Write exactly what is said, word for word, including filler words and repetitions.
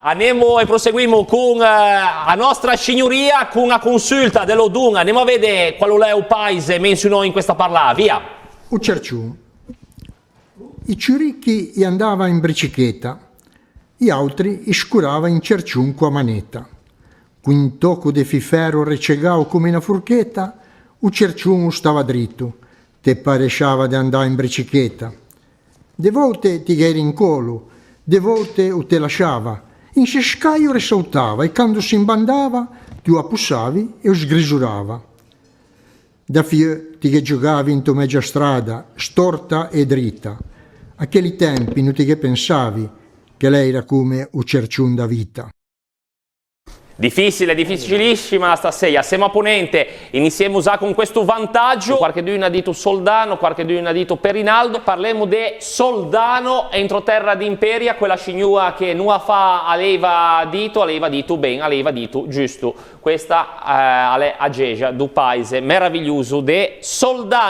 Anemo e proseguimo con, eh, a nostra signoria, con a consulta de Lodon. Anemo a vede qual o l'é o paise mensionou in questa parlâ. Via! O Cercion. I ciù ricchi i andava in bricicheta, i autri i scorava in cercion co-a maneta. Con un tòco de fî fero recegao come na forcheta, o cercion o stava drito, te paresciava de andâ in bricicheta. De volte ti ghe eri in colo, de volte o te lasciava, in scê scaghe o resautava e cando se imbandava, ti o appossavi e o sgrisorava. Da fieu ti ghe giogavi into mezo a strada, storta e drita. A chei tempi no ti ghe pensavi che l'era come o cercion da vita. Difìsile, dificilissima sta seia. Semo a Ponente, iniziemo za con questo vantaggio. Quarchedun à dito Soldano, quarchedun à dito Perinaldo. Parlemo de Soldano, e intro tera de Imperia, quela signoa che no a fa, a l'eiva dito, a l'eiva dito ben, a l'eiva dito giusto. Questa, eh, a l'é a gexa do paise meraviglioso de Soldano.